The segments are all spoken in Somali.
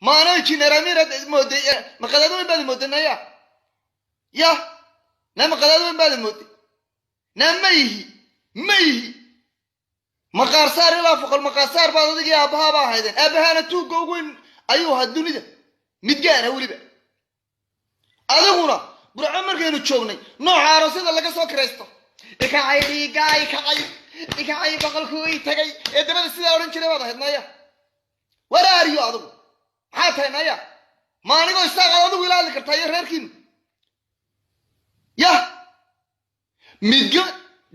Ma anoo Injineer Amiiraad mooday? Ma qadaadweyn baad mooday, naya? Yah, naa ma qadaadweyn baad mooday? Naa ma yihi, ma yihi. Maqaarsaar ilaa foqol maqaarsaar baad adigii aabbahaa baa ahaydeen. Aabbahaana tuugga ugu weyn ayuu ahaa dunida, midgaana weliba. Adiguna Burco markaynu joognay, nooca aroosyada laga soo kiraysto, "Ikacay, dhiigaa ikacay, ikacay, boqolkuu ii tagay," ee dabada sidaa odhan jiray baad ahayd, naya. Waraariyo adigu maxaa tahay, naya? Ma anigoo Isaaqaad adigu ila hadli kartaa iyo reerkiinu? Yah, midgo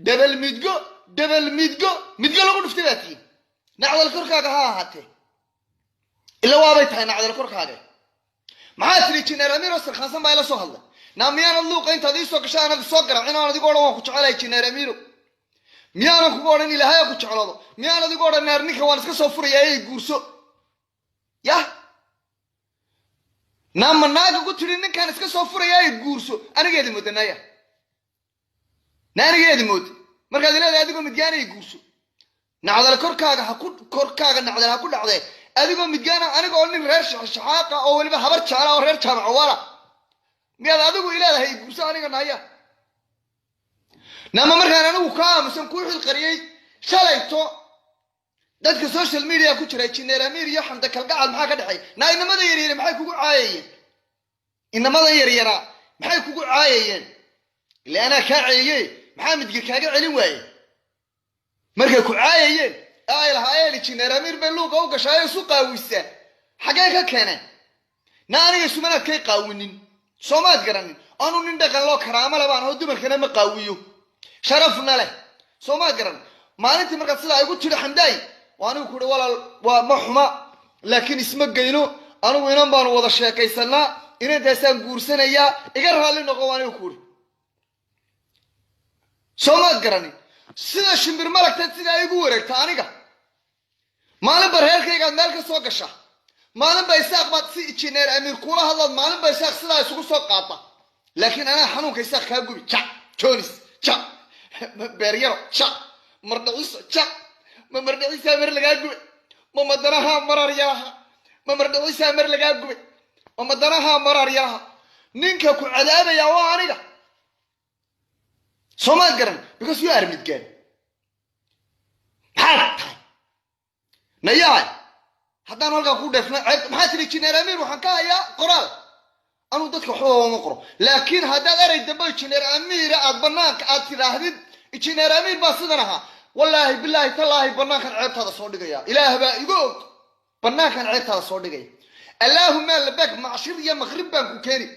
debel, midgo debel, midgo midgo lagu dhuftay baa tihiin. Nacdal korkaaga ha ahaatee, ila waabay tahay nacdal korkaaga. Maxaa tiri? Jineer Amiir oo sarkhaansan baa ila soo hadlay. Naa miyaanad luuqa intaad ii soo gasho aanad soo garaacin oon adigo odhan "Waan ku jecelahay, Jineer Amiiro"? Miyaanan kugu odhan "Ilaahay ku jecloodo"? Miyaan adigu odhan "Naar ninka waan iska soo furayaa, ey guurso"? Yah, naa ma naaga ku tidhi "Ninkaan iska soo furayaa, ey guurso"? Anigeedi mooda, naya? Na anigeedi mooda markaad leedahay adigoo midgaanay guurso? Nacdal korkaaga ha ku, korkaaga nacdal ha ku dhacdee. Adigoo midgaana, aniga oo nin reer Shaxaaqa oo weliba Habar Jecla oo reer Jaamac Wala, miyaad adigu ileedahay "Guurso aniga"? Naya, nama markaan anigu kaa aamusan, kuu xilqariyey shalayto, dadka social media ku jira, Jineer Amiir iyo Xamda Kalgacal maxaa ka dhexeey? Naa inamada yaryara maxay kugu caayayeen? Inamadan yaryaraa maxay kugu caayayeen? Ila anaa kaa celiye, maxaa midga kaaga celin waaye markay ku caayayeen ee ay lahaayeen "Injineer Amiir bay luuqa u gashaayo isu qaawisaa"? Xaggee ka keeneen? Na aniga isumanaad kay qaawinin, soomaad garanin? Anu nin dhaqan loo karaamo le baan aho, dumarkana ma qaawiyo, sharafna leh, soomaad garan? Maalintii markaad sidaa igu tidhi "Xamdaay", waa anigu kuhi "Walaal, waa ma xuma, laakiin isma geyno. Anigu inan baanu wada sheekaysanaa, inantaasaan guursanayaa, iga raalli noqo," waa anigu kuhi, soomaad garanin? Sida shimbir malagta sidaa igu wareegta aniga, maalinba reerkaygaad meel ka soo gasha, maalinba Isaaq baad si Injineer Amiir kuula hadlaad, maalinba Isaaq sidaa isugu soo qaata. Laakiin anaa xanuunka Isaaq kaa gubi. Jac jonis, jac beeryaro, jac mardhiciso, jac ma mardhicisaa mar lagaa gubay? Ma madanaha marar yaraha? Ma mardhicisaa mar lagaa gubay? Ma madanaha marar yaraha? Ninka ku cadaabaya waa aniga, soomaad garan? Because you are midgaan. Maxaad tahay, nayaay? Haddaan halkaa ku dheefno ceeb, maxaa tiri? Injineer Amiir waxaan ka hayaa qoraal. Anuu dadka waxba uma qoro, laakiin haddaad erey dambe Injineer Amiira aad banaanka aad tidhaahdid "Injineer Amiir baa sidan ahaa", wallaahi, bilaahi, tallaahi, banaankan ceebtaada soo dhigaya. Ilaah baa iga og, banaankan ceebtaada soo dhigaya. Allaahuma labak, macshir iyo maqrib baan ku keeni,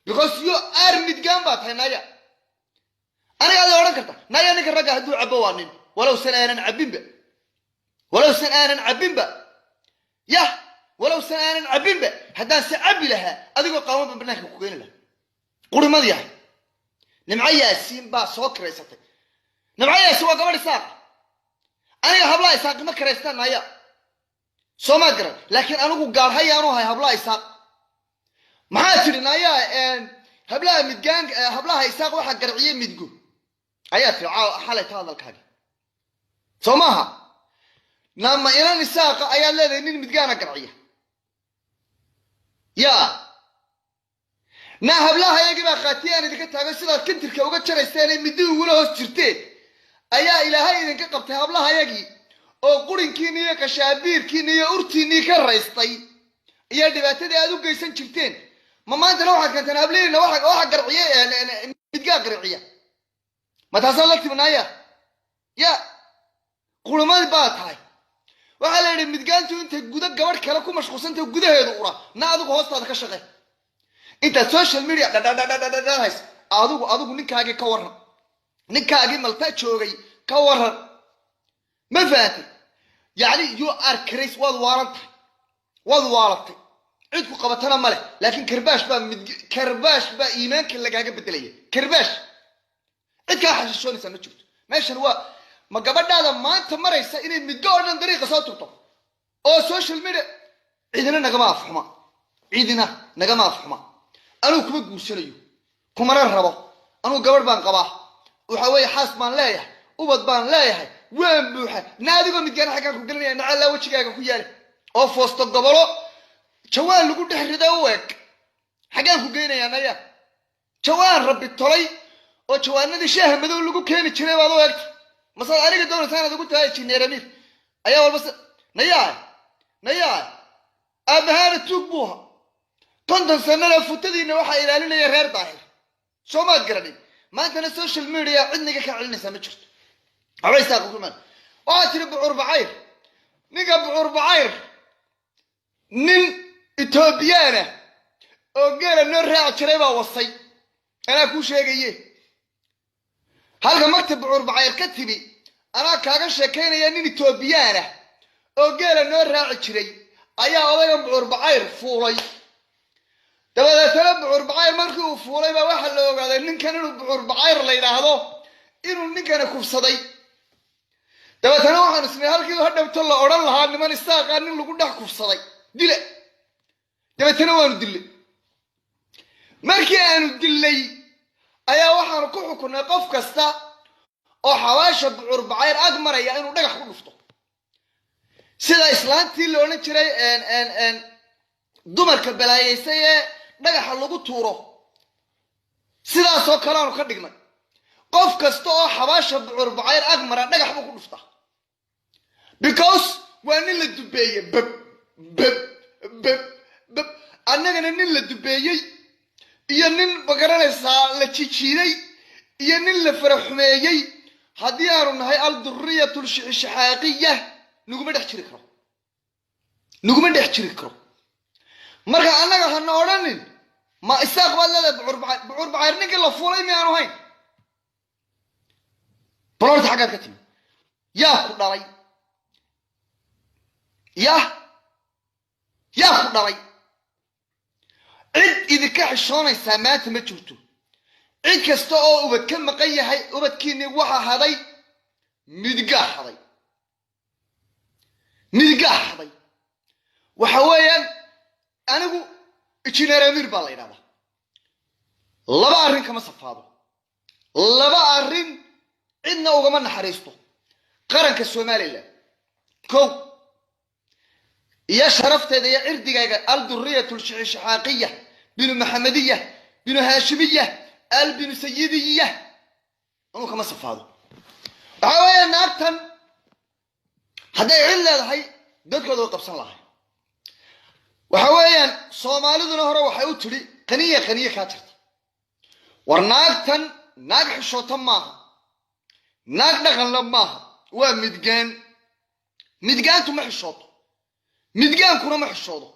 because you are midgaan baa tahay, naya. Aniga aad odhan karta "Naya"? Ninka ragga hadduu cabo waa nin, walowsan aanan cabbinba, walowsan aanan cabbinba. Yah, walowsan aanan cabbinba, haddaan se cabbi lahaa, adigoo qaawanba banaanka ku keeni lahaa. Qurimad yahay. Nimco Yaasiin baa soo kiraysatay. Nimco Yaasiin waa gabadh Isaaq. Aniga hablaa Isaaq ima kiraystaan, naya, soomaad garan? Laakiin anigu gaadhayaanu ahay hablaa Isaaq. Maxaa tidhi, naya? Hablaha midgaan, hablaha Isaaq waxaa garciyey midgo ayaa tiri xalay ta hadalkaagi, soo maaha? Nama inan Isaaqa ayaad leedahay nin midgaana garciya? Ya naa, hablaha yagii baa khaatiyaan idinka taagan. Sidaad kintirka uga jarayseen ee middi ugula hoos jirteen ayaa Ilaahay idinka qabtay hablahayagii, oo qurinkiini iyo qashaabiirkiini iyo urtiinnii ka raystay iyo dhibaatadii aad u geysan jirteen. Ma maantana waxaad keenteen hablihiina waxa garciya midgaa garciya? Ma taasaa la tibnaaya? Ya qurumad baa tahay. Waxaa la yidhi midgaantu intay gudo gabadh kale ku mashquulsantay gudaheedu ura. Na adigu hoostaada ka shaqe intaad social media dhadhadhadhadhahays. Adigu ninkaagii ka waran, ninkaagii Malta joogay ka waran? Ma fahantay? Yacni you are crazy. Waad waalan tahay, waad waalatay. Cid ku qabatana ma leh, laakiin karbaash baa mid, karbaash baa iimaanka lagaaga bedelaya. Karbaash cid kaa xashishoonaysaa ma jirto. Meeshan waa ma gabadhaada maanta maraysa inay midgo oo dhan dariiqa soo turto oo social media? Cidina nagama afxuma, cidina nagama afxuma. Anugu kuma guursanayo, kumana rabo. Anugu gabadh baan qabaa, waxa weeye xaas baan leeyahay, ubad baan leeyahay, waan buuxa. Na adigoo midgaana xaggaan ku gelinaya, nacallaa wejigaaga ku yaali oo foosto gobolo. Jawaan lagu dhex rida u eg. Xaggaan ku geynayaa naya? Jawaan rabbi tolay oo jawaanadii shaaha madow lagu keeni jiray baad u egta. Masaad aniga doonaysaa inaad ugu tahay Injineer Amiir ayaa walba nayaa nayaa? Aabbahaana tuug buu ahaa. 50 sanana futadiina waxaa ilaalinaya reer Daahir, soo maad garanin? Maantana social media cidniga ka celinaysaa ma jirto. Waxba isaaqa kumaan. Waxaa tiri Bucur Bacayr. Ninka Bucur Bacayr nin Etoobiyaana oo geela noo raaci jiray baa wasay. Anaa kuu sheegaye halka magta Bucur Bacayr ka timi. Anaa kaaga sheekaynaya. Nin Etoobiyaana oo geela noo raaci jiray ayaa odayga Bucur Bacayr fuulay. Dabadeetana Bucur Bacayr markii uu fuulay baa waxaa la ogaaday ninkan inuu Bucur Bacayr la yidhaahdo inuu ninkani kufsaday. Dabeetana waxaan isnay halkii hadhowto la odhan lahaa niman Isaaqa nin lagu dhex kufsaday dila. Dabeetana waanu dillay. Markii aanu dillay ayaa waxaanu ku xukunay qof kasta oo xabaasha Bucur Bacayr ag maraya inuu dhagax ku dhufto, sida islaantii la odhan jiray dumarka balaayeysay ee dhagaxa lagu tuuro. Sidaasoo kale aanu ka dhignay. Qof kasta oo xabaasha Bucur Bacayr ag mara dhagax buu ku dhuftaa, because waa nin la dubeeyey. Beb beb beb beb. Annagana nin la dubeeyey iyo nin magaranaysaa la jijiiday iyo nin la faraxumeeyey haddii aanu nahay alduriyatu lshixishixaaqiya, naguma dhex jiri karo, naguma dhex jiri karo. Marka annaga hana odhanin ma Isaaq baad leedahay. Bucur Bacayr, Bucur Bacayr ninkii la fuulay miyaanu hayn? Bal horta xaggaad ka timi? Yaa ku dhalay? Yah, yaa ku dhalay? Cid idinka xishoonaysaa maanta ma jirto. Cid kasta oo ubad ka maqan yahay, ubadkiinii waxa haday midgaa haday, midgaa haday. Waxa weeyaan, anigu Injineer Amiir baa la yidhahdaa. Laba arrin kama safaado, laba arrin cidna ugama naxariisto: qaranka Somaliland kow, iyo sharafteeda iyo cirdigayga, alduriyatu lshixishixaaqiya binu Maxamediya binu Haashimiya al binu Sayidiya, anuu kama safaado. Waxaa weeya, naagtan hadday cid leedahay dadkooda way qabsan lahay. Waxa weeyaan, Soomaaliduna hore waxay u tidhi qaniya qaniye kaa jirta. War naagtan naag xishoota maaha, naag dhaqanla maaha, waa midgaan. Midgaantu ma xishooto, midgaankuna ma xishoodo.